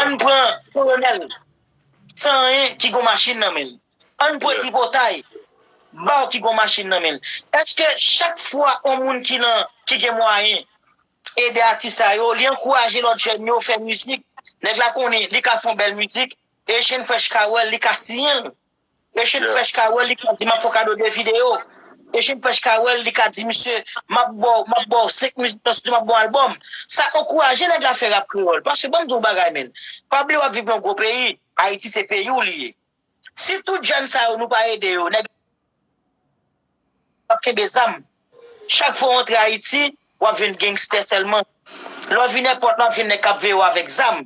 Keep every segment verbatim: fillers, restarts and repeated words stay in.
Ann pran Kolonèl, san anyen, ki gon machin nan men l. Ann pran Tripotay, Baw ki gon machin nan men l. Èske chak fwa yon moun ki nan, ki gen mwayen ede atis sa yo, li ankouraje lòt jèn yo fè mizik, nèg la konnen li ka fè yon bèl mizik, Echann Fresh ka wè l, li ka siyen l. Echann Fresh ka wè l, li ka di, "M ap fè w kado de videyo." Echann Fresh ka wè l, li ka di, "Misye, m ap ba w, m ap ba w senk mizik nan estidyo, m ap ba w albòm." Sa ankouraje nèg la fè rap kreyòl. Paske ban m di w bagay, men. Pa bliye w ap viv nan yon gwo peyi. Ayiti se peyi w li ye. Si tout jèn sa yo nou pa ede yo, nèg ap kenbe zam. Chak fwa w antre Ayiti, w ap jwenn gangstè sèlman. Lè w vin èpòt la, w ap jwenn nèg k ap veye w avèk zam.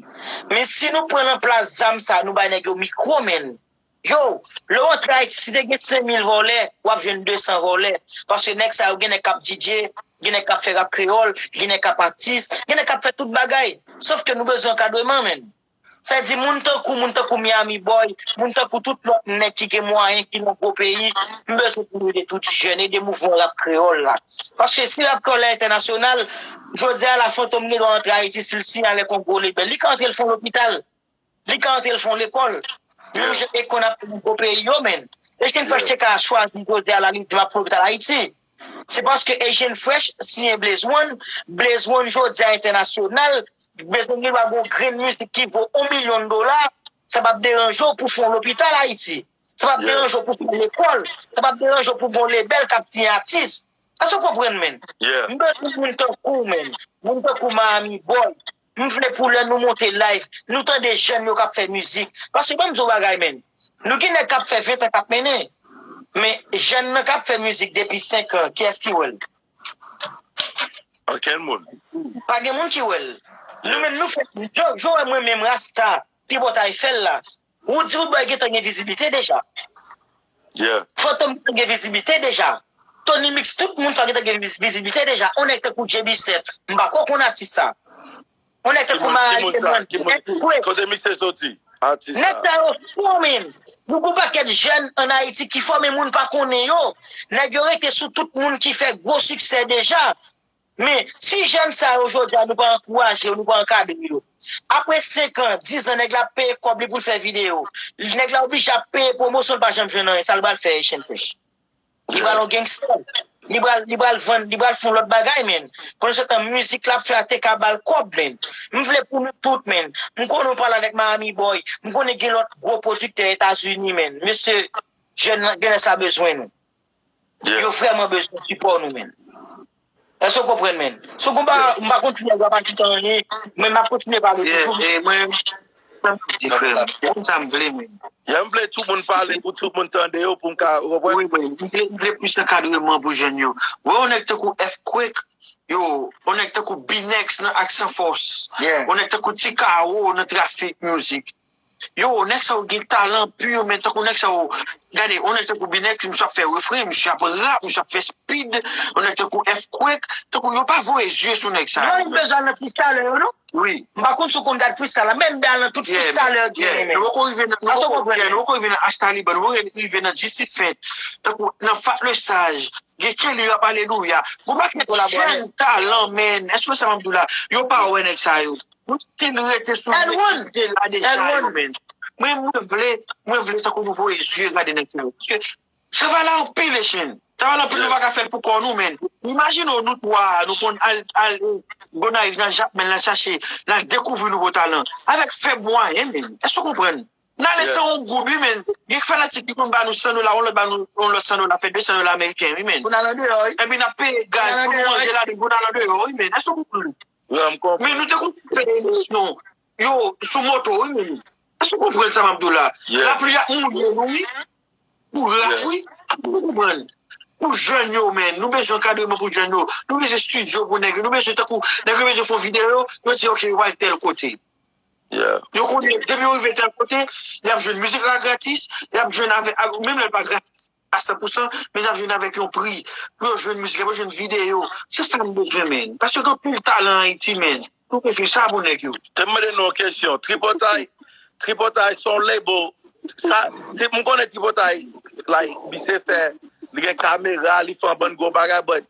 Men si nou pran nan plas zam sa, nou bay nèg yo mikwo, men. Yo, lè w antre Ayiti, si te gen senk mil vòlè, w ap jwenn de san vòlè. Paske nèg sa yo, gen nèg k ap D J, gen nèg k ap fè rap kreyòl, gen nèg k ap atis, gen nèg k ap fè tout bagay. Sòf ke nou bezwen ankadreman, men. Sa di moun tankou, moun tankou Miami Boy, moun tankou tout lòt nèg ki gen mwayen, ki nan gwo peyi, m bezwen pou nou ede tout jèn, ede mouvman rap kreyòl la. Paske si rap kreyòl la entènasyonal, jodi a la Fantom gen dwa antre Ayiti si l siyen avèk yon gwo lebèl. Li ka antre l fè yon lopital, li ka antre l fè yon lekòl. Menm jan Akon ap fè nan gwo peyi yo, men. Echann Fresh te ka chwazi jodi a la, li di, "M ap fè yon lopital Ayiti." Se paske Echann Fresh siyen Blaze One, Blaze One jodi a entènasyonal, Blaze One gen dwa gen yon grenn mizik ki vo yon milyon dola, sa p ap deranje w pou fè yon lopital Ayiti. Sa p ap deranje w pou fè lekòl. Sa p ap deranje w pou gen yon lebèl k ap siyen atis. Èske w konprann, men? M bezwen moun tankou w, men. Moun tankou Miami Boy. M vle pou lè nou monte live, nou tande jèn yo k ap fè mizik. Paske ban m di w bagay, men. Nou gen nèg k ap fè ven tan k ap mennen. Men jèn nan k ap fè mizik depi senk an, kiyès ki wè l? Okenn moun. Pa gen moun ki wè l. Nou menm nou fè, jan, jan w wè mwen menm Rasta, Tripotay fè l la. Roody Roodboy gentan gen vizibilite deja. Fantom gentan gen vizibilite deja. Tony Mix, tout moun sa gentan gen viz- vizibilite deja. On nèg tankou J B Step, m pa kwè w konn atis sa. On nèg tankou Mahalie Brand, Earthquake. Kote misye soti? Atis sa. Nèg sa yo fò, men. Nou gon pakèt jèn ann Ayiti ki fò, men moun pa konnen yo. Nèg yo rete sou tout moun ki fè gwo siksè deja. Men, si jèn sa yo jodi a, nou pa ankouraje yo, nou pa ankadre yo. Apre senk an, diz an, nèg la ap peye kòb li pou l fè videyo. Nèg la oblije ap peye pwomosyon, l pa janm jwenn anyen. Sa l pral fè, Echann Fresh? Li pral yon gangstè. Li pral, li pral vann, li pral fè yon lòt bagay, men. Pandan se tan, mizik l ap fè a te ka ba l kòb, men. M vle pou nou tout, men. M konnen w pale avèk Miami Boy. M konnen gen lòt gwo pwodiktè Etazini, men. Mesye, jèn, jenès la bezwen nou. Yo vrèman bezwen sipò nou, men. Èske w konprann, men? Si w konn pa, m pa kontinye, m pa di anyen, men m ap kontinye pale toujou. E mwen, sa m di, frè m. Konn sa m vle, men. Ya, m vle tout moun pale pou tout moun tande yo, pou m ka, ou konprann? Wi, wi. M vle, m vle plis ankadreman pou jèn yo. Wè, yon nèg tankou Earthquake, yo, yon nèg tankou Binex nan Aksan Fòs. Yon nèg tankou Ti Kawo nan Traffic Music. Yo, nèg sa yo gen talan pur, men tankou nèg sa yo, gade, yon nèg tankou Binex, misye ap fè refren, misye ap rap, misye ap fè speed, yon nèg tankou Earthquake, tankou yo pa voye zye sou nèg sa yo. Non, li bezwen al nan freestyle yo, non? Wi. M pa konn si w konn gad freestyle la, men m al nan tout freestyle yo genyen, men. Nou poko rive nan, nou poko, yeah, nou poko rive nan H Taliban, nou poko rive nan G C Fent, tankou nan Fat le Sage, gen Kelly Rap Alelouya, gon pakèt jèn talan, men. Èske w wè sa m ap di w la? Yo pa wè nèg sa yo. Nou still rete sou L one. L one. Mwen, mwen vle, mwen vle tankou nou voye zye gade nèg sa yo. Paske travay la anpil, Echann. Travay la anpil, nou pa ka fè l pou kò nou, men. Imajine w, nou twa, nou konn al, al, eh, Gonayiv, n al Jakmèl, n al chache, n al dekouvri nouvo talan. Avèk fèb mwayen, men. Èske w konprann? N ale san yon goud, wi, men. Gen fanatik ki konn ba nou san dola, yon lòt ba nou, yon lòt san dola, fè de san dola ameriken, wi, men. Pou n al andeyò, wi. Epi n ap peye gaz pou nou manje ladan, pou n al andeyò, wi, men. Èske w konprann? Wi, m konprann. Men nou te konn fè emisyon, yo, sou moto, wi, men. Èske w konprann sa m ap di w la? Lapli ap mouye nou, wi. Pou rap, wi. Èske w konprann? Pou jèn yo, men. Nou bezwen ankadreman pou jèn yo. Nou bezwen estidyo pou nèg yo. Nou bezwen tankou, nèg yo bezwen fè yon videyo, yo di, "Ok, yo pral tèl kote." Yo konnen, depi yo rive tèl kote, y ap jwenn mizik la gratis, y ap jwenn avè, avè, menm lè l pa gratis a san pou san, men y ap jwenn avèk yon pri. Pou yo jwenn mizik, pou yo jwenn videyo. Se sa n bezwen, men. Paske gen anpil talan Ayiti, men. Nou bezwen sa pou nèg yo. Te m mande nou yon kesyon. Tripotay, Tripotay se yon label. Sa, se, m konnen Tripotay, like, misye fè, li gen kamera, li fè yon bann gwo bagay, but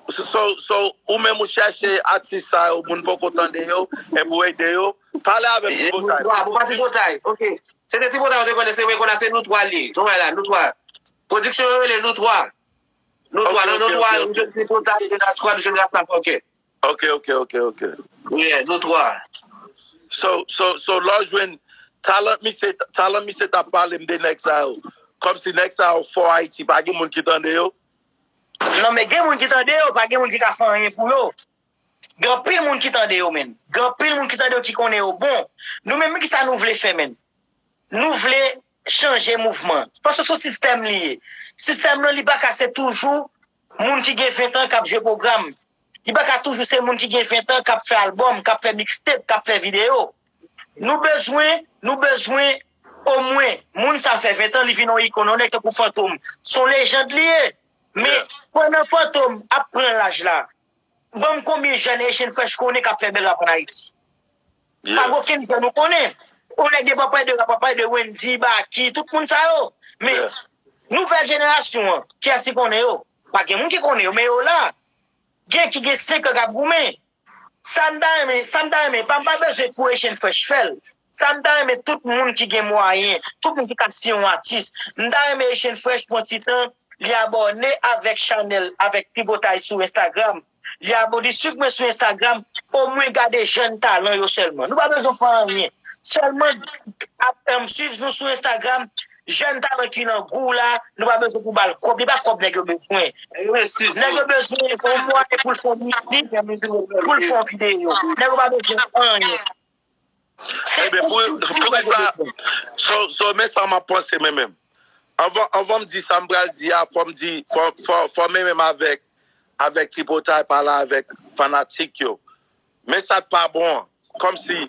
So, so, ou menm ou chèche atis sa yo, moun poko tande yo, epi ou ede yo. Pale avè m, Tripotay. Tripotay, bon, pa Tripotay, ok. Se te Tripotay, ou te konnen, se mwen konnen, se nou twa li. Jan w wè la, nou twa. Pwodiksyon yo rele nou twa. Nou twa, nan nou twa, nou jwenn Tripotay, nou jwenn Askwad, nou jwenn Rastafari, ok. Ok, ok, ok, ok. Yeah, nou twa. So, so, so, lè w jwenn talan misye, talan misye t ap pale m de nèg sa yo. Kòmsi nèg sa yo fò Ayiti, pa gen moun ki tande yo. Non, men gen moun ki tande yo, pa gen moun ki ka fè anyen pou yo. Gen anpil moun ki tande yo, menn. Gen anpil moun ki tande yo, ki konnen yo bon. Nou menm, men kisa nou vle fè, menn? Nou vle chanje mouvman. Paske se yon sistèm li ye. Sistèm nan, li pa ka se toujou moun ki gen ven tan k ap jwe pwogram. Li pa ka toujou se moun ki gen ven tan k ap fè albòm, k ap fè mixtape, k ap fè videyo. Nou bezwen, nou bezwen omwen moun sa fè ven tan, li vin yon ikòn, yon nèg tankou Fantom. Se yon lejand li ye. Men pandan Fantom ap pran laj la, ban m konbyen jèn Haitian Fresh konnen k ap fè bèl rap ann Ayiti? Pa gen okenn jèn ou konnen. Ou nèg de papay de rap, papay de Wendy, Baky, tout moun sa yo. Men nouvèl jenerasyon an, kiyès ki konnen yo? Pa gen moun ki konnen yo, men yo la. Gen ki gen senk an k ap goumen. Sa m ta renmen, sa m ta renmen, pa m pa bezwen pou Haitian Fresh fè l. Sa m ta renmen tout moun ki gen mwayen, tout moun ki ka siyen yon atis. M ta renmen Haitian Fresh pran ti tan, li abòne avèk chanèl, avèk Tripotay sou Instagram. Li abòne, li swiv mwen sou Instagram, omwen gade jèn talan yo sèlman. Nou pa bezwen fè anyen. Sèlman ap, em, swiv nou sou Instagram, jèn talan ki nan gou la, nou pa bezwen pou ba l kòb, li pa kòb nèg yo bezwen. Nèg yo bezwen yon mwayen pou l fè yon mizik, pou l fè yon videyo. Nèg yo pa bezwen anyen. Se Ebyen, pou, pou ki sa, so, so, men sa m ap panse, men menm. Anvan, anvan m di sa m pral di a, fò m di, fò, fò, fò men menm avèk, avèk Tripotay, pale avèk fanatik yo. Men sa k pa bon an. Kòmsi,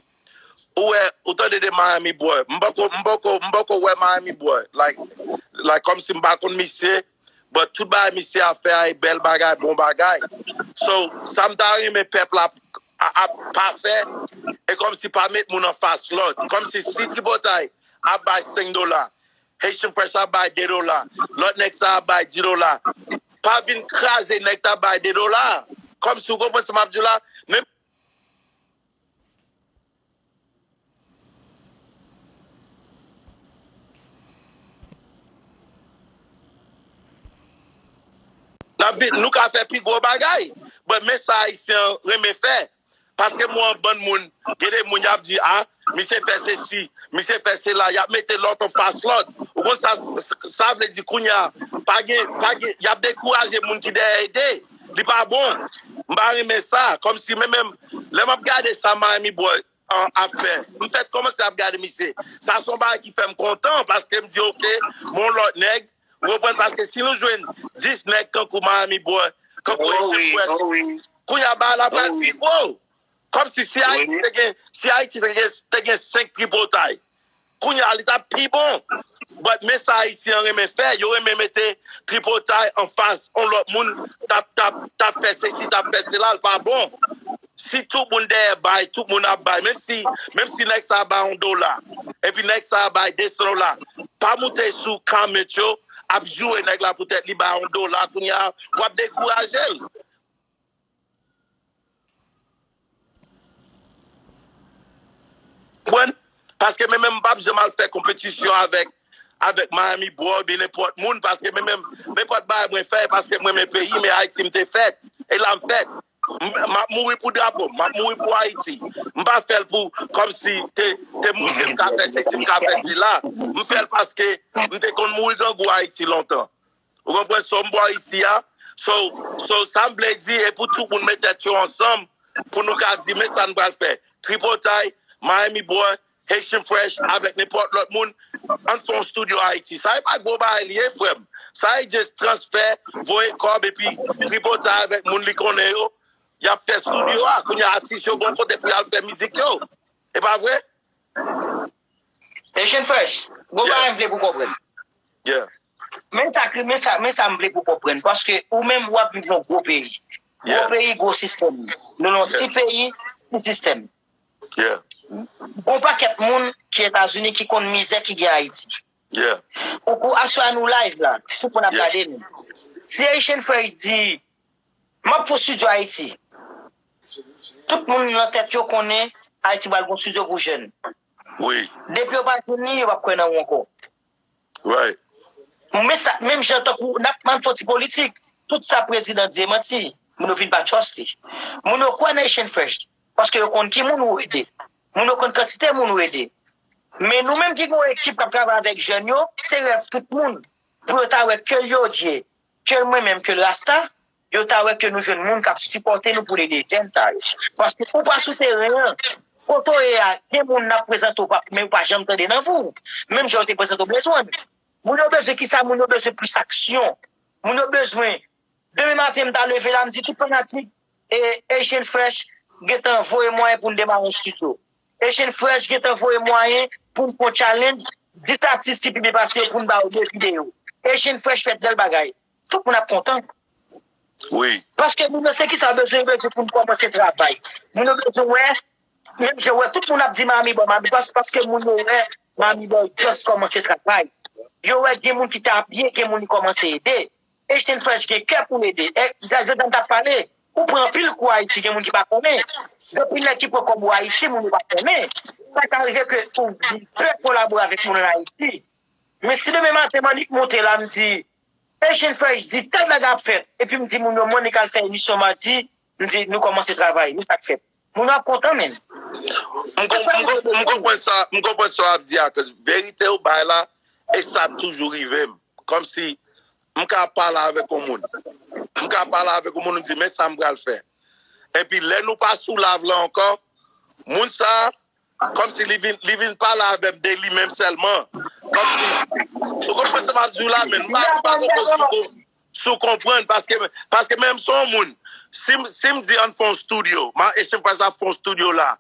ou wè, ou tande de Miami Boy. M poko, m poko, m poko wè Miami Boy. Like, like, kòmsi m pa konn misye, but tout bagay misye ap fè a e bèl bagay, bon bagay. So, sa m ta renmen pèp la a, a pa fè, e kòmsi pa met moun anfas lòt. Kòmsi si Tripotay ap bay senk dola, Haitian Fresh ap bay de dola, lòt nèg sa ap bay di dola. Pa vin kraze nèg k ap bay de dola. Kòmsi ou konprann sa m ap di w la, men N ap vin, nou ka fè pi gwo bagay. But men sa Ayisyen an renmen fè. Paske m wè yon bann moun, gen de moun y ap di, a, misye fè sesi, misye fè sela, y ap mete lòt anfas lòt. Ou konn sa, sa vle di kounye a, pa gen, pa gen, y ap dekouraje moun ki dèyè ide. Li pa bon. M pa renmen sa. Kòmsi men menm, lè m ap gade sa Miami Boy an ap fè. M fèk kòmanse ap gade misye. Sa se yon bagay ki fè m kontan, paske m di, oke, m yon lòt nèg. Ou konprann? Paske si nou jwenn dis nèg kankou Miami Boy, kankou Haitian Fresh, kounye a bagay la pral pi gwo. Kòmsi si Ayiti te gen, si Ayiti te gen, te gen senk Tripotay, kounye a li t ap pi bon. But men sa Ayisyen an renmen fè, yo renmen mete Tripotay anfas yon lòt moun t ap, t ap, t ap fè sesi, t ap fè sela, l pa bon. Si tout moun dèyè bay, tout moun ap bay. Menm si, menm si nèg sa a bay yon dola, epi nèg sa a bay de san dola, pa moute sou comment yo, ap joure nèg la poutèt li bay yon dola, kounye a, w ap dekouraje l. Konprann? Paske men menm m p ap janm al fè konpetisyon avèk, avèk Miami Boy oubyen nenpòt moun, paske men menm, nenpòt bagay mwen fè, paske m renmen peyi, men Ayiti m te fèt, e la m fèt. M, m ap mouri pou drapo m, m ap mouri pou Ayiti. M pa fè l pou, kòmsi te, te montre m ka fè sesi, m ka fè sela. M fè l paske m te konn mouri grangou Ayiti lontan. Ou konprann? So, m bò isi a. So, so, sa m vle di, e pou tout moun met tèt yo ansanm, pou nou ka di, men sa n pral fè. Tripotay, Miami Boy, Haitian Fresh, avèk nenpòt lòt moun, ann fè yon estidyo Ayiti. Sa e pa gwo bagay li ye, frè m. Sa e just transfè, voye kòb, epi Tripotay avèk moun li konnen yo, y ap fè estidyo a. Kounye a, atis yo gon kote pou y al fè mizik yo. E pa vre? Haitian Fresh, gon bagay m vle pou w konprann. Yeah. Men sa, men sa, men sa m vle pou w konprann, paske ou menm w ap viv nan gwo peyi. Gwo peyi, gwo sistèm. Nou nan ti peyi, ti sistèm. Gon pakèt moun ki Etazini ki konn mizè ki gen Ayiti. Ou, ou aswè a nou live la, tout moun ap gade nou. Si Haitian Fresh di, M ap fè yon studio Ayiti. Tout moun nan tèt yo konnen Ayiti pral gon studio pou jèn. Wi. Depi yo pa jwenn li, yo p ap kwè nan ou ankò. Right. Men sa, menm jan tankou n ap, m ap fè yon ti politik, tout sa prezidan di e manti. Moun yo fin pa trust li. Moun yo kwè nan Haitian Fresh, paske yo konn ki moun ou ede. Moun yo konn kantite moun ou ede. Men nou menm ki gen yon ekip k ap travay avèk jèn yo, se rèv tout moun pou yo ta wè ke l Yodye, ke l mwen menm, ke l Rasta, yo ta wè ke nou jwenn moun k ap sipòte nou pou n ede jèn sa yo. Paske ou pa sou teren an, kote w ye a, gen moun n ap prezante w, pa- men ou pa janm tande nan vi w. Menm jan yo te prezante w Blaze One. Moun yo bezwen kisa? Moun yo bezwen plis aksyon. Moun yo bezwen. Demen maten, m ta leve la, m di tout fanatik e Haitian Fresh gentan voye mwayen pou n demare yon studio. Haitian Fresh gentan voye mwayen pou n fè yon challenge, dis atis ki pi byen pase yo pou n ba yo de videyo. Haitian Fresh fè bèl bagay. Tout moun ap kontan. Wi. Paske moun yo se kisa yo bezwen, yo bezwen pou n kòmanse travay. Moun yo bezwen wè, menm jan wè tout moun ap di Miami Boy, Miami Boy, paske moun yo wè Miami Boy just kòmanse travay. Yo wè gen moun ki te apiye, gen moun ki kòmanse ede. Haitian Fresh gen kè pou l ede. E, jodi a m t ap pale, ou pran anpil kou Ayiti, gen moun ki pa konnen. Gen anpil nèg ki pran kòb ou Ayiti, moun yo pa konnen. Sa ka rive ke ou vin pè kolabore avèk moun ann Ayiti. Men si demen maten Manik monte la, m di, Haitian Fresh di tèl bagay ap fèt, epi m di moun yo, Manik al fè emisyon madi, m di, nou kòmanse travay, men sa k fèt. Moun yo ap kontan, menn. M kon- m kon- m konprann sa, m konprann sa w ap di a, cause verite ou bay la, e sa ap toujou rive m. Kòmsi m ka pale avèk yon moun. M ka pale avèk yon moun, m di, men sa m pral fè. Epi lè nou pa sou live la ankò, moun sa a, kòmsi li vin, li vin pale avè m de li menm sèlman. Kòmsi, ou konprann sa m ap di w la, men m pa, m pa konprann si w kon- si w konprann, paske, paske menm se yon moun, si, m- si m di ann fè yon studio, ma Haitian Fresh ap fè yon studio la,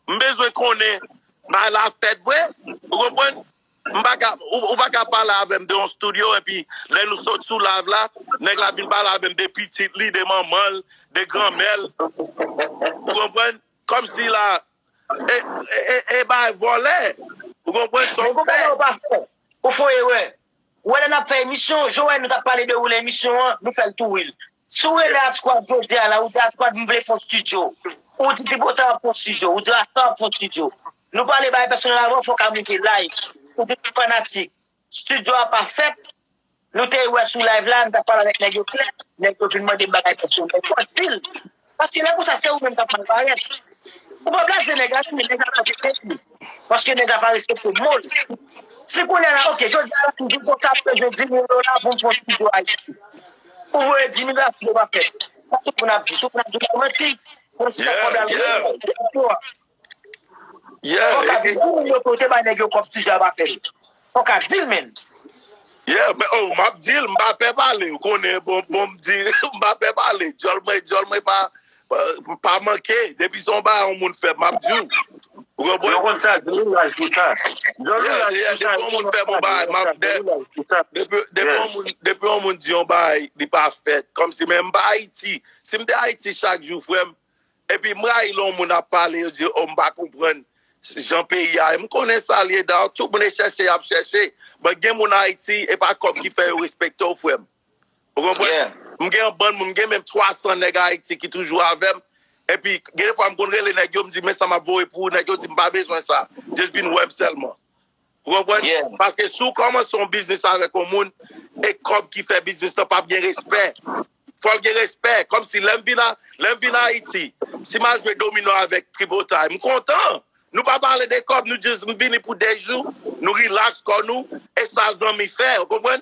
m bezwen konnen bagay la ap fèt vre, ou konprann? M pa ka, ou, ou pa ka pale avè m de yon studio, epi lè nou sot sou live la, nèg la vin pale avè m de pitit li, de manman l, de granmè l, ou konprann? Kòmsi la, e, e, e, e bay vòlè, ou konprann? Se yon fè. Ou fè erè. Ou wè lè n ap fè emisyon, jan w wè nou t ap pale de ou nan emisyon an, nou fè l tou real. Si w rele Atkwad jodi a la, ou di Atkwad m vle fè yon studio. Ou di Tripotay ap fè yon studio, ou di Rasta ap fè yon studio. Nou pale bagay pèsonèl avan, fò w ka moute live. Ou di fanatik, studio a pa fèt, nou te wè sou live la, nou t ap pale avèk nèg yo klè, nèg yo vin mande m bagay pèsonèl. Fò w di l. Paske lè konsa se ou menm k ap mal parèt. Ou pa blaze nèg la, men nèg la pa respekte li. Paske nèg la pa respekte mo l. Si kounye a la, oke, jodi a la, m di konsa, m bezwen dis mil dola pou m fè yon studio Ayiti. Ou voye dis mil dola, studio pa fèt. Sa tout moun ap di, tout moun ap di, ou manti. Bon, si sa kòb la, Yeah, yeah. Yeah, Fò w ka e- di, moun yo kote bay nèg yo kòb, studio a pa fèt. Fò w ka di l, menn. Yeah, men oh, m ap di l, m pa pè pale, ou konnen, bon, bon, m di, m pa pè pale, djòl mwen, djòl mwen pa, pa, pa manke, depi se yon bagay yon moun fè, m ap di w, ou Yo konprann? Konn sa, djòl ou laj pou sa. Djòl ou Yeah, laj yeah, pou sa. depi yon moun fè m yon bagay, m ap, de- depi, depi Yeah. yon moun, depi yon moun di yon bagay, li pa fèt, kòmsi men m pa Ayiti, si m te Ayiti chak jou, frè m, epi m rayi lè yon moun ap pale, yo di, oh, m pa konprann jan peyi a ye. M konnen sa l ye, da, tout moun e chèche, y ap chèche. But gen moun Ayiti, e pa kòb ki fè yo respekte w, frè m. Ou konprann? Yeah. M gen yon bann moun, m gen menm twa san nèg Ayiti ki toujou avè m. Epi, gen de fwa m konn rele nèg yo, m di, men sa m ap voye pou ou, nèg yo di, m pa bezwen sa. Just vin wè m sèlman. Ou konprann? Yeah. Paske si w kòmanse yon biznis avèk yon moun, e kòb ki fè biznis lan p ap gen respè. Fò l gen respè. Kòmsi lè m vin a, lè m vin Ayiti, si m al jwe domino avèk Tripotay, m kontan. Nou pa pale de kòb, nou just m vini pou de jou, nou relax kò nou, e sa zanmi fè, ou konprann?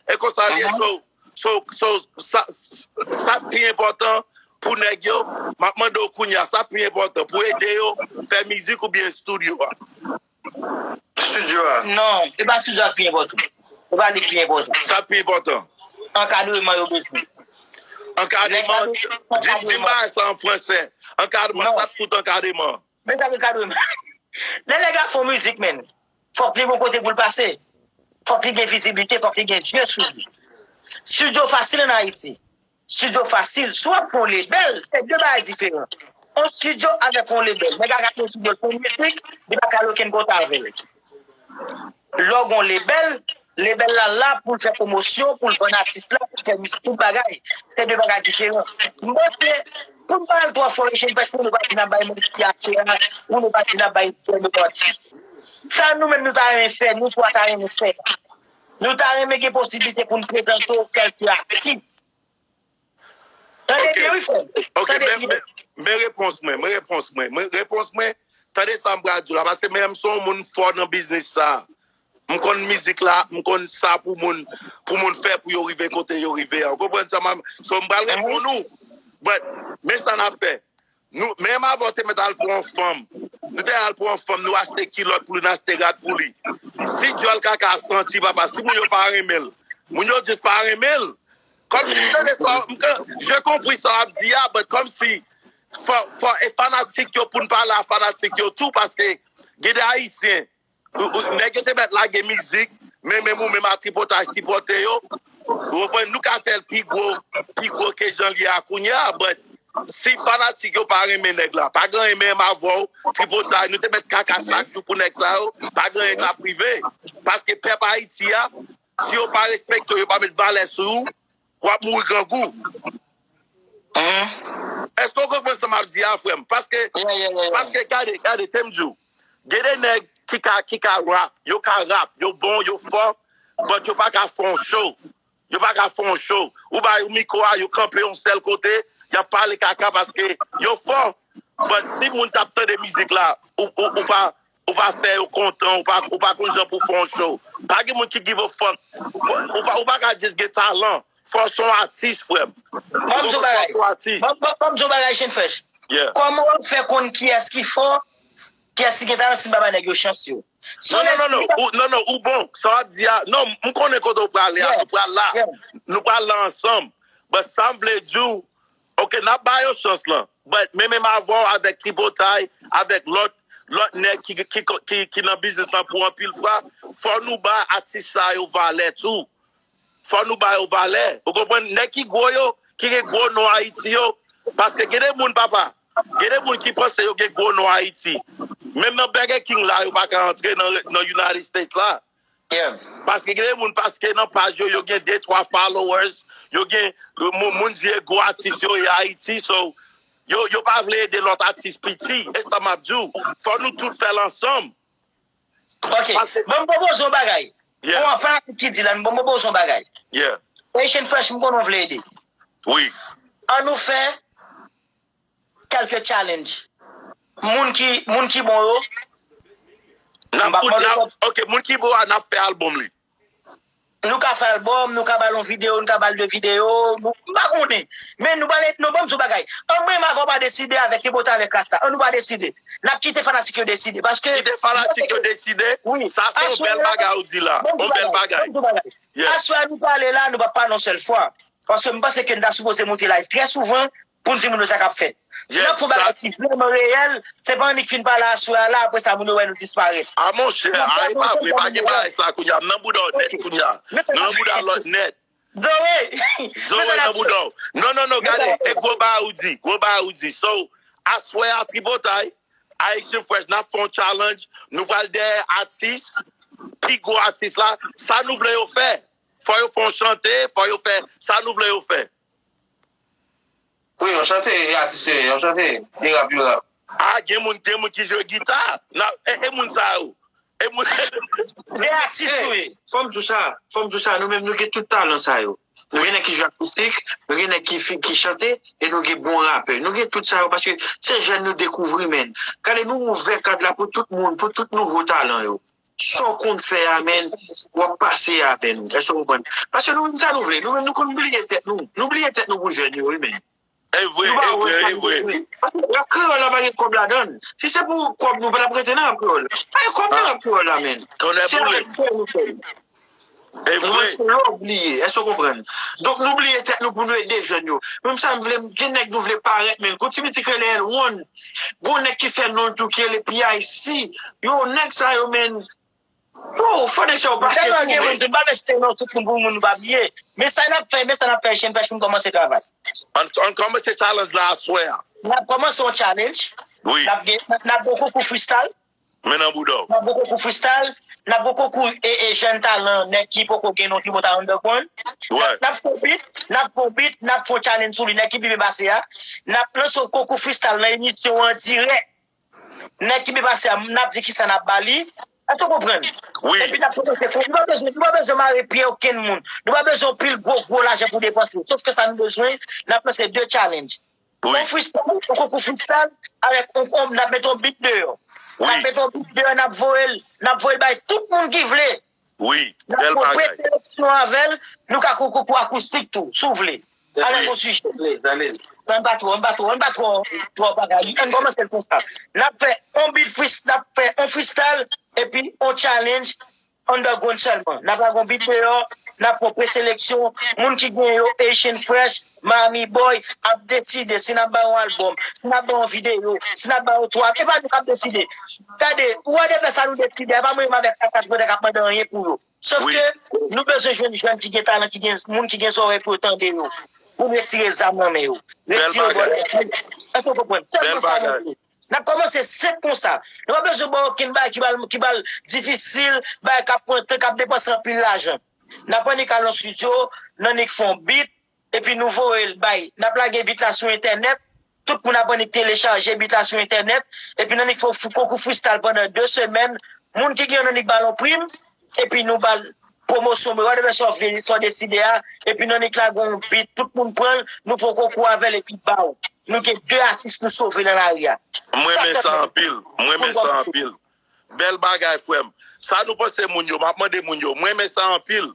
E konsa l ye, so, so, so, sa, sa k pi enpòtan pou nèg yo, m ap mande w kounye a, sa k pi enpòtan pou ede yo fè mizik oubyen estidyo a? Studio a. Non, e pa studio a ki pi enpòtan. E pa li ki pi enpòtan. Sa k pi enpòtan? Ankadreman yo bezwen. Ankadreman, di, di m bagay sa an fransè. Ankadreman, Non. Sa k fout ankadreman? Men sa ki kadreman. Lè nèg la fè yon mizik, menn, fòk li gon kote pou l pase. Fòk li gen viziblite, fòk li gen je sou li. Studio fasil ann Ayiti. Studio fasil. Si w ap fè yon lebèl, se de bagay diferan. Yon studio avèk yon lebèl. Nèg la ka fè yon studio pou mizik, li pa ka gen okenn kontra avè l. Lè w gen yon lebèl, Lebèl la la pou l fè pwomosyon, pou l vann atis la, pou l fè mizik, tout bagay. Se de bagay diferan. M panse, pou n pa al twò fò, Echann Fresh, pou nou pa di n ap bay moun ki achte a, pou nou pa di n ap bay moun manti. Sa nou menm nou ta renmen fè, nou twa ta renmen fè. Nou ta renmen gen posiblite pou n prezante w kèlke atis. Tande byen wi frè m. Ok, tande men, byen. Men, men repons mwen, men repons mwen, men repons mwen, tande sa m pral di w la, paske men m se yon moun fò nan biznis sa. M konn mizik la, m konn sa pou moun, pou moun fè pou yo rive kote yo rive a. Ou konprann sa m, so m pral reponn ou. But, men sa n ap fè. Nou, menm avan w te mèt al pran yon fanm. Nou te al pran yon fanm, nou achte kilòt pou li, nou achte rad pou li. Si dyòl kaka santi, papa, si moun yo pa renmen l, moun yo jis pa renmen l. Kòmsi m tande sa, m ka, je konpri sa w ap di a, but kòmsi fò, fò, e fanatik yo pou n pale a fanatik yo tou, paske gen de Ayisyen, ou, ou, nèg yo te mèt lage mizik, men menm ou menm a tripotay sipòte yo. Ou konprann, nou ka fè l pi gwo, pi gwo ke jan l ye a kounye a, but si fanatik yo pa renmen nèg la, pa gen anyen menm avè w, tripotay, nou te mèt kaka chak jou pou nèg sa yo, pa gen anyen k ap rive. Paske pèp Ayiti a, si yo pa respekte w, yo pa met valè sou ou, w ap mouri grangou. Èske w konprann sa m ap di a, frè m? Paske, paske gade, gade, te m di w, gen de nèg ki ka, ki ka rap, yo ka rap, yo bon, yo fò, but yo pa ka fè yon show. Yo pa ka fè yon show. Ou ba yo mikwo a, yo kanpe yon sèl kote, y ap pale kaka paske yo fò. But si moun t ap tande mizik la, ou, ou, ou pa, ou pa fè yo kontan, ou pa, ou pa konn jan pou fè yon show. Pa gen moun ki give a fuck. Ou pa, ou pa ka jis gen talan. Fò w se yon atis, frè m. Ban m di w yon bagay. Fò w se yon atis. Ban, ban, ban m di w yon bagay, Echann Fresh. Yeah. Kòman w ap fè konn kiyès ki fò, kiyès ki gen talan si n pa ba nèg yo chans yo? Non, non, non, non, ou, non, non, ou bon. Sa w ap di a, non, m konnen kote w prale a, nou pral la. Nou pral la ansanm. But sa m vle di w, ok, n ap ba yo chans lan. But men menm avè w avèk tripotay, avèk lòt, lòt nèg ki, ki, ki, ki nan biznis lan pou anpil fwa, fò nou ba atis sa yo valè tou. Fò nou ba yo valè. Ou konprann? Nèg ki gwo yo, ki gen gwo non Ayiti yo. Paske gen de moun, papa, gen de moun ki panse yo gen gwo non Ayiti. Menm nan Burger King la, yo pa ka antre nan, nan United States la. Yeah. Paske gen de moun, paske nan paj yo, yo gen de, twa followers, yo gen, moun, moun di e gwo atis yo ye Ayiti, so, yo, yo pa vle ede lòt atis piti. E sa m ap di w. Fò nou tout fè l ansanm. Ok. Paske ban m pwopoze yon bagay. Yeah. Pou anfen ki di la, ban m pwopoze yon bagay. Yeah. Echann Fresh, m konnen w vle ede. Wi. Ann nou fè kèlke challenge. Moun ki, moun ki bon yo. N ap fout, n ap, ok, moun ki bon a, n ap fè albòm li. Nou ka fè albòm, nou ka ba l yon videyo, nou ka ba l de videyo, nou, m pa konnen. Men nou pale, non, ban m di w bagay. An mwen, m avè w pa deside avèk Ebota, avèk Rasta. An nou pa deside. N ap kite fanatik yo deside. Paske kite fanatik yo deside. Wi. Sa se yon bèl bagay ou di la. Yon bèl bagay. Ban m di w bagay. Yeah. Aswè a nou pale la, nou p ap pale yon sèl fwa. Paske m panse ke n ta sipoze monte live trè souvan pou n di moun yo sa k ap fèt. Si n ap fè yon bagay ki vrèman reyèl, se pa annik fin pale aswè a la, apre sa moun yo wè nou disparèt. A monchè, a e pa vre, pa gen bagay sa kounye a. M nan bouda w nèt kounye a. Nou nan bouda lòt nèt. Zoe! Zoe nan bouda w. Non, non, non, gade, e gwo bagay ou di, gwo bagay ou di. So, aswè a tripotay, Haitian Fresh, n ap fè yon challenge, nou pral dèyè atis, pi gwo atis la, sa nou vle yo fè. Fò yo fè yon chante, fò yo fè, sa nou vle yo fè. Wi, yon chante, e atis yo ye, yon chante, e rap, yo rap. A, gen moun, gen moun ki jwe gita. Nan, e, e moun sa yo. E moun. De atis nou ye. Fò m di w sa, fò m di w sa, nou menm nou gen tout talan sa yo. Nou gen nèg ki jwe akoustik, nou gen nèg ki, ki chante, e nou gen bon rapè. Nou gen tout sa yo, paske se jèn nou dekouvri, menn. Gade, nou ouvè kad la pou tout moun, pou tout nouvo talan yo. Sa w konn fè a, menn, w ap pase avè nou. Èske w konprann? Paske nou menm sa nou vle. Nou menm nou konn bliye tèt nou. Nou bliye tèt nou pou jèn yo, wi, menn. E vre, e vre, e vre. Paske rap kreyòl la pa gen kòb ladan l. Si se pou kòb nou pa t ap rete nan rap kreyòl la. Pa gen kòb nan rap kreyòl la, menn. Tonnè boule. Se rap kreyòl nou fè. E vre. Nou se lòb li ye. Èske w konprann? Donk nou bliye tèt nou pou nou ede jèn yo. Menm sa m vle, gen nèg nou vle parèt, menn. Gon ti pitit ki rele L one. Gon nèg ki fè non l tou ki rele P I C. Yo, nèg sa yo, menn. Yo, fò nèg sa yo pase tou, menn. Tèlman gen moun tou, m pa mèt site non tout moun pou moun nou pa bliye. Men sa n ap fè, men sa n ap fè, Echann Fresh pou n kòmanse travay. Ann, ann kòmanse challenge la aswè a. N ap kòmanse yon challenge. Wi. N ap gen, n ap gen yon konkou freestyle. Men nan bouda w. N ap gen konkou freestyle. N ap gon konkou e, e jèn talan, nèg ki poko gen non ki poko ta underground. N ap, n ap fè yon beat, n ap fè yon beat, n ap fè yon challenge sou li, nèg ki pi byen pase a. N ap lanse yon konkou freestyle nan emisyon an dirèk. Nèg ki byen pase a, n ap di kisa n ap ba li. Èske w konprann? Epi n ap kòmanse kon, nou pa bezwen, nou pa bezwen mare pye okenn moun. Nou pa bezwen yon pil gwo, gwo lajan pou depanse. Sof ke sa nou bezwen, n ap lanse de challenge. Yon freestyle, yon konkou freestyle, avèk yon, yon, n ap mete yon beat deyò. N ap mete yon beat deyò, n ap voye l, n ap voye l bay tout moun ki vle. N ap fè yon preseleksyon avè l, nou ka fè yon konkou akoustik tou, si w vle. Avèk yon sijè. Ann pa twò, ann pa twò, ann pa twò, twò bagay. Ann kòmanse l konsa. N ap fè yon beat frees-, n ap fè yon freestyle, epi yon challenge, underground sèlman. N ap lage yon beat deyò, n ap fè yon preseleksyon. Moun ki gen yo, Haitian Fresh, Miami Boy, ap deside si n ap ba yo yon albòm, si n ap ba yo yon videyo, si n ap ba yo twa. E pa nou k ap deside. Gade, whatever sa nou deside, a pa mwen menm avèk Kaka Tripotay k ap mande anyen pou yo. Sof ke nou bezwen jwenn jèn ki gen talan, ki gen moun ki gen zòrèy pou yo tande yo. Pou retire zam nan men yo. Retire bò. Èske w konprann? Sèlman sa nou vle. N ap kòmanse senp konsa. Nou pa bezwen ba okenn bagay ki ba l, ki ba l difisil, bagay k ap pran tan, k ap depanse anpil lajan. N ap annik al nan estidyo, n annik fè yon beat, epi nou voye l bay. N ap lage beat la sou entènèt, tout moun ap annik telechaje beat la sou entènèt, epi n annik fè yon fou-, konkou freestyle pandan de semèn. Moun ki gen annik ba l yon prim, epi nou ba l pwomosyon, men whatever sa w vle, sa w deside a, epi n annik lage yon beat, tout moun pran l, nou fè yon konkou avè l, epi ba w. Nou gen de atis nou sove nan lari a. M renmen sa anpil. M renmen sa anpil. Bèl bagay, frè m. Sa nou panse moun yo? M ap mande moun yo. M renmen sa anpil.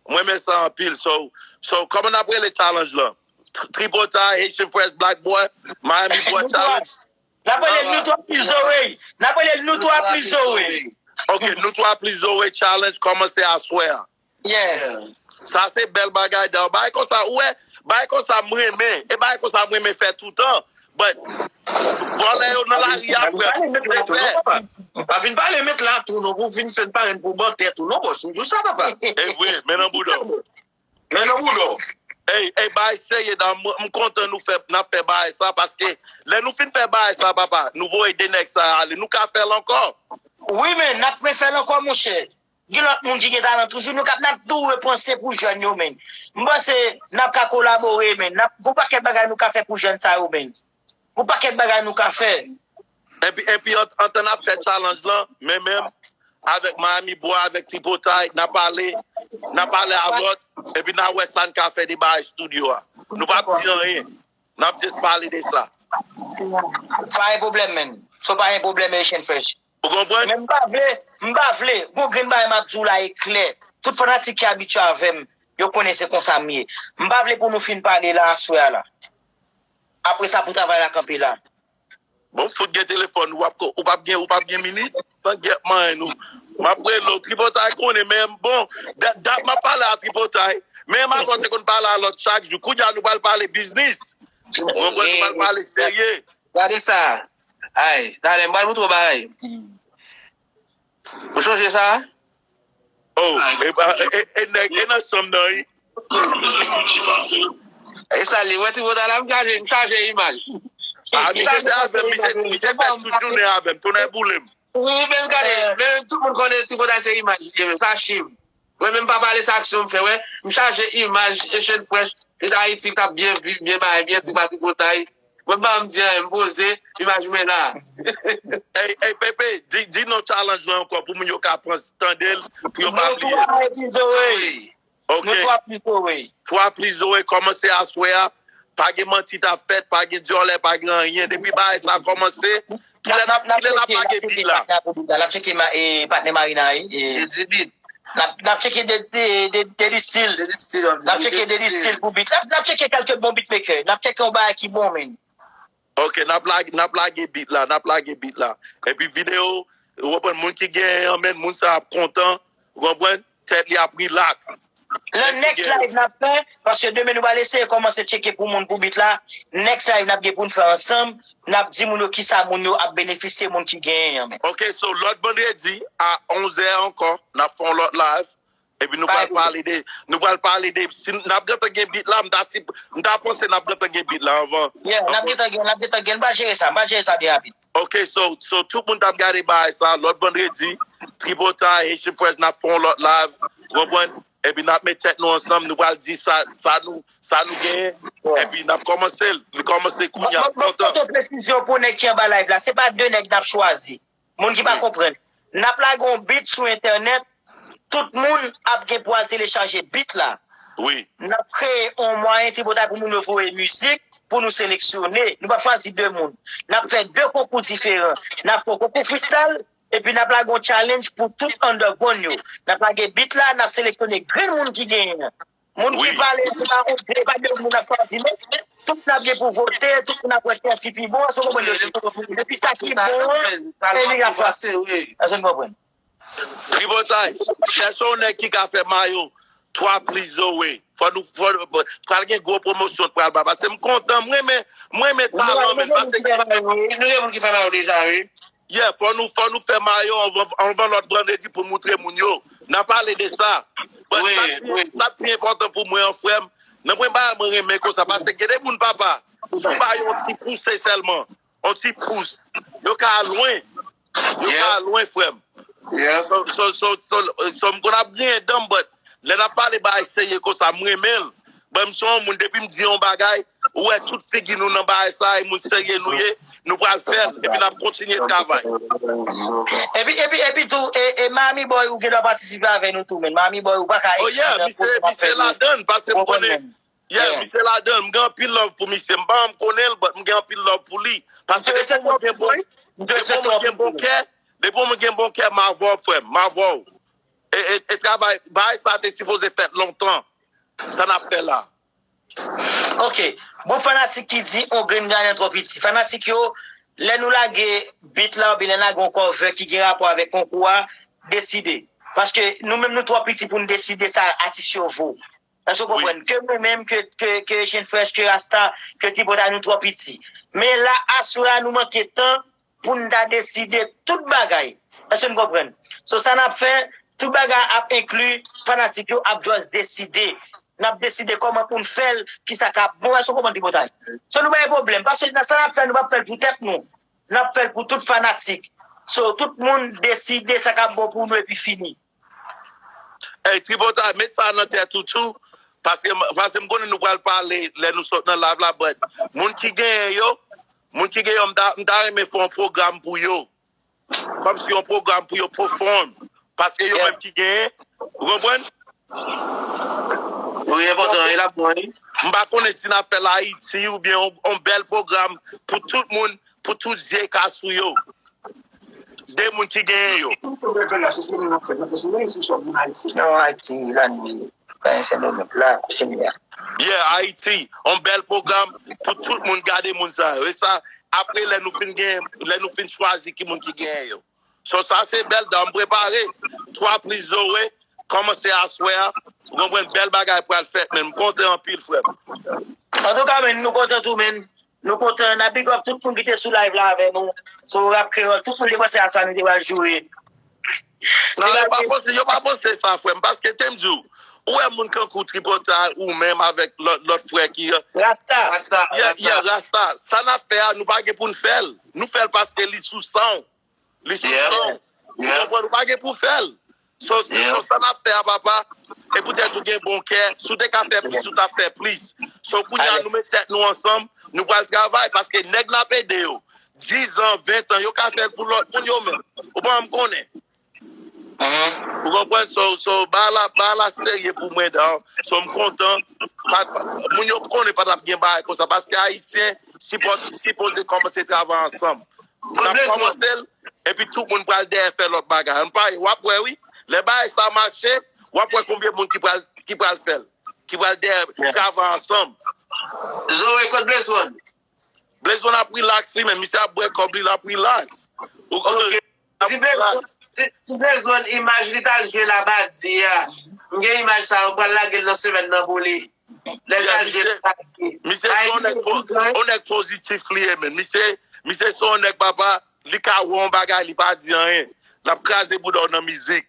M renmen sa anpil. So, so, kòman n ap rele challenge lan? Tri-, Tripotay, Haitian Fresh, Black Boy, Miami Boy Challenge. N ap rele l Nou Twa Plis Zorey. N ap rele l Nou Twa Plis Zorey. Ok, Nou Twa Plis Zorey Challenge kòmanse aswè a. Yeah. Sa se bèl bagay, dan. Bagay konsa, ou wè, bagay konsa m renmen. E bagay konsa m renmen fè toutan. But, vòlè yo nan lari a, frè. Pa vin pale met la tou, non, papa. Pa vin pale met la tou, non, pou vin fè n parèt pou ban tèt ou, non, bòs. M di w sa, papa. E vre, men nan bouda w. Men nan bouda w. Ey, ey, bagay serye, dan. M, m kontan nou fè, n ap fè bagay sa, paske lè nou fin fè bagay sa, papa, nou voye de nèg sa ale, nou ka fè l ankò. Wi, men n ap refè l ankò, monchè. Gen lòt moun ki gen talan toujou, nou ka, n ap tou repanse pou jèn yo, men. M panse n ap ka kolabore, men. N ap, gon pakèt bagay nou ka fè pou jèn sa yo, men. Gon pakèt bagay nou ka fè. Epi, epi an, antan n ap fè challenge lan, men menm avèk Miami Boy, avèk Tripotay, n ap pale, n ap pale a lòt, epi n a wè sa n ka fè de bagay estidyo a. Nou p ap di anyen. N ap just pale de sa. Sa pa yon pwoblèm, men. Sa pa yon pwoblèm, Haitian Fresh. Ou konprann? Men m pa vle, m pa vle. Gon grenn bagay m ap di w la e klè. Tout fanatik ki abitye avè m, yo konnen se konsa m ye. M pa vle pou nou fin pale la aswè a la. Apre sa, pou travay la kanpe la. Bon, fout gen telefòn, ou p ap ko-, ou p ap gen, ou p ap gen minit. Tan gyèt manyen nou. M ap rele w, Tripotay konnen, men bon, dat, dat m ap pale a Tripotay. Men m a panse konn pale a lòt chak jou. Kounye a nou pral pale biznis. Ou konprann, nou pral pale serye. Gade sa. Ay, talè, m pral montre w bagay. Ou chonje sa? Oh, e, e, e, e nèg, e nan chanm nan, wi. E sa li, wè, ti bòt la, m chaje, m chaje imaj. Ah, li chaje avè m, misye, misye fè tout jounen avè m, tonnè boule m. Wi, men gade, men tout moun konnen ti bòt la se imaj li ye, men sa chiv. Mwen menm pa pale sa aksyon m fè, wè. M chaje imaj, Haitian Fresh, nèg Ayiti k ap byen viv, byen bay, byen tou pa tripotay. Mwen pa m di anyen, m poze, imaj mwen la. Ey, ey, Pepe, di, di non challenge lan ankò pou moun yo ka pran, tande l, pou yo pa bliye. Nou twa epi Zoe. Ok. Nou twa plis Zoe. Twa plis Zoe, kòmanse aswè a. Pa gen manti t ap fèt, pa gen dyòlè, pa gen anyen. Depi bagay sa kòmanse, kilè n ap, kilè n ap lage beat la? N ap tcheke ma-, e, patnè Marina, e, e. N ap, n ap tcheke de, de, de, Dedy Style. N ap tcheke Dedy Style pou beat. N ap, n ap tcheke kèlke bon beatmaker. N ap tcheke yon bagay ki bon, men. Ok, n ap lage, n ap lage beat la, n ap lage beat la. Epi videyo, ou konprann, moun ki genyen an, men moun sa ap kontan, ou konprann, tèt li ap relax. Nan next live n ap fè, paske demen nou pral eseye kòmanse tcheke pou moun pou beat la. Next live n ap gen pou n fè ansanm, n ap di moun yo kisa moun yo ap benefisye, moun ki genyen an, men. Ok, so lòt vandredi a onz è ankò, n ap fè yon lòt live. Epi nou pral pale de, nou pral pale de, si n ap gentan gen beat la, m ta si, m ta panse n ap gentan gen beat la anvan. Yeah, n ap gentan gen, n ap gentan gen, m pral jere sa, m pral jere sa byen rapid. Ok, so, so tout moun t ap gade bagay sa, lòt vandredi, Tripotay, Haitian Fresh, n ap fè yon lòt live, ou konprann? Epi n ap met tèt nou ansanm, nou pral di sa, sa nou, sa nou genyen. Epi n ap kòmanse l. Li kòmanse kounye a, m kontan. Mwen pote presizyon pou nèg ki anba live la. Se pa de nèg n ap chwazi. Moun ki pa konprann. N ap lage yon beat sou entènèt, tout moun ap gen pou al telechaje beat la. Wi. N ap kreye yon mwayen Tripotay pou moun yo voye mizik, pou nou seleksyone. Nou p ap chwazi de moun. N ap fè de konkou diferan. N ap fè yon konkou freestyle, epi n ap lage yon challenge pou tout underground yo. N ap lage beat la, n ap seleksyone grenn moun ki genyen an. Moun ki pale, se pa yon, se pa de moun n ap chwazi, non. Tout moun ap gen pou vote, tout moun ap wè kiyès ki pi bon, èske w konprann? Epi sa ki bon an, e li ap chwazi. Èske n konprann? Tripotay, chèche yon nèg ki ka fè mayo twa plis Zoe. Fò nou, fò, pral gen gwo pwomosyon pral ba. Paske m kontan, m renmen, m renmen talan, men paske gen. Nou gen moun ki fè mayo deja, wi. Yeah, fò nou, fò nou fè mayo anvan, anvan lòt vandredi pou moutre moun yo. N a pale de sa. But sa k pi, sa k pi enpòtan pou mwen an, frè m, nan pwen bagay mwen renmen konsa, paske gen de moun, papa, si w ba yo yon ti pouse sèlman, yon ti pous, yo ka al lwen. Yo ka al lwen, frè m. So, so, so, so, so, m konn ap griyen dan m, but lè n ap pale bagay serye konsa, m renmen l. But m se yon moun, depi m di yon bagay, ou wè tout figi nou nan bagay sa, e moun serye nou ye, nou pral fè l, epi n ap kontinye travay. Epi, epi, epi tou, e, e Miami Boy, ou gen dwa patisipe avè nou tou, men Miami Boy, ou pa ka eksklè nan pwogram n ap fè yo. Oh yeah, misye, misye ladann, paske m konnen, yeah, misye ladann, m gen anpil love pou misye, m pa janm konnen l, but m gen anpil love pou li. Paske depi yon moun gen bon, depi yon moun gen bon kè, depi yon moun gen bon kè, m avè w, frè m, m avè w. E, e, e travay, bagay sa te sipoze fèt lontan. Sa n ap fè la. Ok. Bon, fanatik ki di on grenn ganan twò piti. Fanatik yo, lè nou lage beat la, oubyen lè n lage on cover ki gen rapò avèk konkou a, deside. Paske nou menm nou twò piti pou n deside sa atis yo vo. Èske w konprann? Ke mwen menm, ke, ke, ke Echange Fresh, ke Rasta, ke Tripotay, nou twò piti. Men la, aswè a, nou manke tan pou n ta deside tout bagay. Èske n konprann? So, sa n ap fè, tout bagay ap enkli, fanatik yo ap just deside. N ap deside kòman pou n fè l, kisa k ap bon. Èske w konprann, Tripotay? So, nou pa gen pwoblèm. Paske nan sa n ap fè, nou p ap fè l pou tèt nou. N ap fè l pou tout fanatik. So, tout moun deside sa k ap bon pou nou epi fini. Ey, Tripotay, met sa nan tèt ou tou. Paske, paske m konnen nou pral pale lè nou sot nan live la, but moun ki genyen yo, moun ki genyen yo, m ta, m ta renmen fè yon pwogram pou yo. Kòmsi yon pwogram pou yo perform. Paske yo menm ki genyen, ou konprann? Wi, enpòtan, e l ap bon, wi. M pa konnen si n ap fè l Ayiti oubyen yon, yon bèl pwogram pou tout moun, pou tout je ka sou yo. De moun ki genyen yo. Non, Ayiti, la, nou, pa Sendomeng, la, kote nou ye a. Yeah, Ayiti, yon bèl pwogram pou tout moun gade moun sa yo. E sa, apre, lè nou fin gen, lè nou fin chwazi ki moun ki genyen yo. So, sa se bèl dan, m prepare. Twa plis Zoe, kòmanse aswè a. Ou konprann, bèl bagay pral fèt, men m kontan anpil, frè m. Antouka, men, nou kontan tou, men. Nou kontan, n ap big up tout moun ki te sou live la avè nou. So, Rap Kreyòl, tout moun te panse a sa nou te pral joure. Non, yo pa panse, yo pa panse sa, frè m, paske te m di w, ou wè moun kankou Tripotay, ou menm avèk lòt, lòt frè ki, Rasta. Rasta, yeah, Rasta. Yeah, Rasta. Sa n ap fè a, nou pa gen pou n fè l. Nou fè l paske li sou san w. Li sou san w. Ou konprann? Ou pa gen pou fè l. So, so sa n ap fè a, papa, e poutèt ou gen bon kè, si w te ka fè plis, ou t ap fè plis. So, kounye a, nou met tèt nou ansanm, nou pral travay, paske nèg n ap ede yo, diz an, ven an, yo ka fè l pou lòt moun yo menm. Ou pa janm konnen. Ou konprann? So, so, bagay la, bagay la serye pou mwen, dawò. So, m kontan. Pa, pa, moun yo konnen pa t ap gen bagay konsa, paske Ayisyen sipò-, sipoze kòmanse travay ansanm. N ap kòmanse l, epi tout moun pral dèyè fè lòt bagay. Ann pa, w ap wè, wi. Lè bagay sa mache, w ap wè konbyen moun ki pral, ki pral fè l, ki pral dèyè travay ansanm. Zoe, kot Blaze One? Blaze One ap relax li menm, misye ap bwè kòb li, l ap relax. Ou, ok. Ti Blaze One, ti, ti Blaze One, imaj li t al jwe Labadi a. M gen imaj sa, m pral lage l nan semèn nan pou li. Lè l t al jwe Labadi. Misye se yon nèg po-, yon nèg pozitif li ye, men. Misye, misye se yon nèg, papa, li ka wè yon bagay, li pa di anyen. L ap kraze bouda w nan mizik.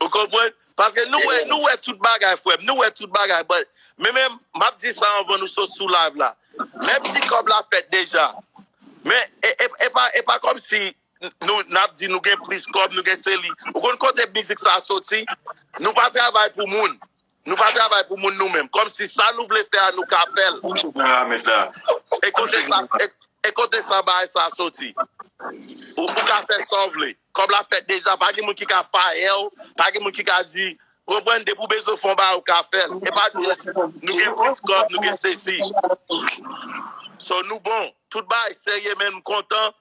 Ou konprann? Paske nou wè, nou wè tout bagay, frè m. Nou wè tout bagay. But, men menm, m ap di sa anvan nou sot sou live la. Menm si kòb la fèt deja. Men, e, e, e pa, e pa kòmsi nou n ap di nou gen plis kòb, nou gen se li. Ou konn kote mizik sa soti? Nou pa travay pou moun. Nou pa travay pou moun nou menm. Kòmsi sa nou vle fè a, nou ka fè l. E kote sa, e, e kote sa bagay sa soti? Ou, ou ka fè sa w vle. Kòb la fèt deja, pa gen moun ki ka fayè w, pa gen moun ki ka di, konprann, depi w bezwen fè yon bagay, ou ka fè l. E pa di nou gen plis kòb, nou gen sesi. So, nou bon. Tout bagay serye, men m kontan.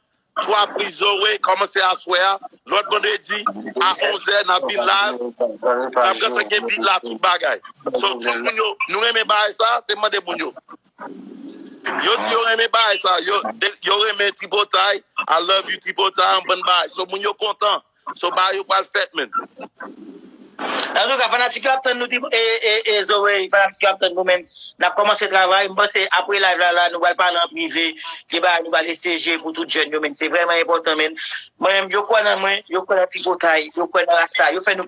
Twa Priz Zoe kòmanse aswè a. Lòt vandredi a onz è, n ap vin live. N ap gentan gen beat la, tout bagay. So, tout moun yo, nou renmen bagay sa, se mande moun yo. Yo di yo renmen bagay sa, yo, yo renmen Tripotay. I love you, Tripotay, yon bann bagay. So, moun yo kontan. So, bagay yo pral fèt, men. Antouka, fanatik yo ap tann nou, e, e, e, Zoe, fanatik yo ap tann nou, men n ap kòmanse travay. M panse apre live la, la, nou pral pale an prive. Gen bagay nou pral eseye pou tout jèn yo, men se vrèman enpòtan, men. Mwen menm, yo kwè nan mwen, yo kwè nan Tripotay, yo kwè nan Rasta, yo fè nou